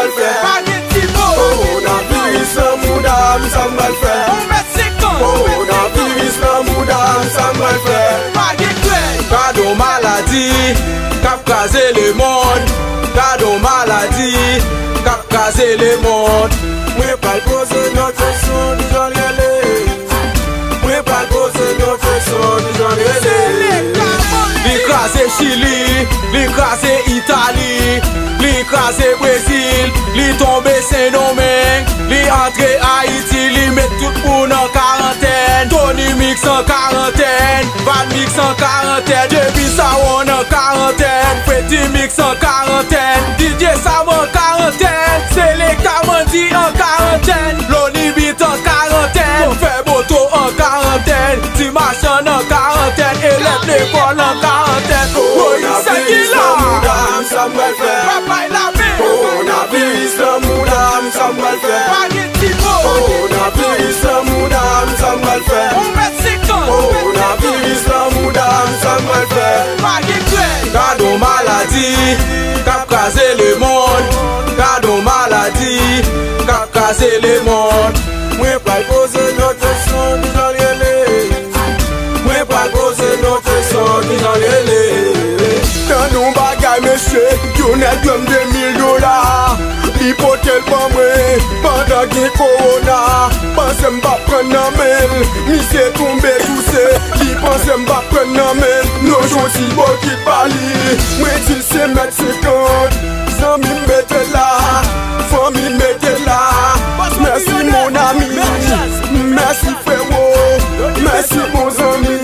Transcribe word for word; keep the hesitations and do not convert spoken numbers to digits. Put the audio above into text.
pral fè? Pa gen ti mo. Kowonaviris nan mouda m, sa m pral fè? On mèt senkant. Kowonaviris nan mouda m, sa m pral fè? Pa gen krèy. Gade yon maladi k ap kraze lemonn. Gade yon maladi k ap kraze lemonn. Mwen pral poze yon kesyon, kijan l rele? Mwen pral poze yon kesyon, kijan l rele? Li kraze Chili, li kraze Itali, li kraze Brezil, li tonbe Sendomeng, li antre Ayiti, li met tout moun an karantèn. Tony Mix an karantèn, Van Mix an karantèn, Depi Sawon an karantèn, Freddy Mix an karantèn, D J Sam an karantèn, Selekta Mandy an karantèn, Loni Beat an karantèn, Chofè Moto an karantèn, Ti Machann an karantèn, elèv lekòl an karantèn. Woy, sa ki la? Kowonaviris nan mouda m, sa m pral fè? Papay lave. Kowonaviris nan mouda m, sa m pral fè? Pa gen ti mo. Kowonaviris nan mouda m, sa m pral fè? On mèt senkant. Kowonaviris nan mouda m, sa m pral fè? Pa gen krèy. Gade yon maladi k ap kraze lemonn. Gade yon maladi k ap kraze lemonn. Mwen pral poze yon kesyon, kijan l rele? Mwen pral poze yon kesyon, kijan l rele? Tande yon bagay, mesye, yon nèg dwe m de mil dola. Li pote l ban mwen, pandan gen kowona. Panse m p ap pran nan men l, misye tonbe touse. Li panse m p ap pran nan men l, non, j on ti bokit ba li. Mwen di l se mèt senkant, zanmi m mete l la, fanmi m mete l la. Mèsi, mon ami, mèsi, frewo, mèsi, bon zanmi.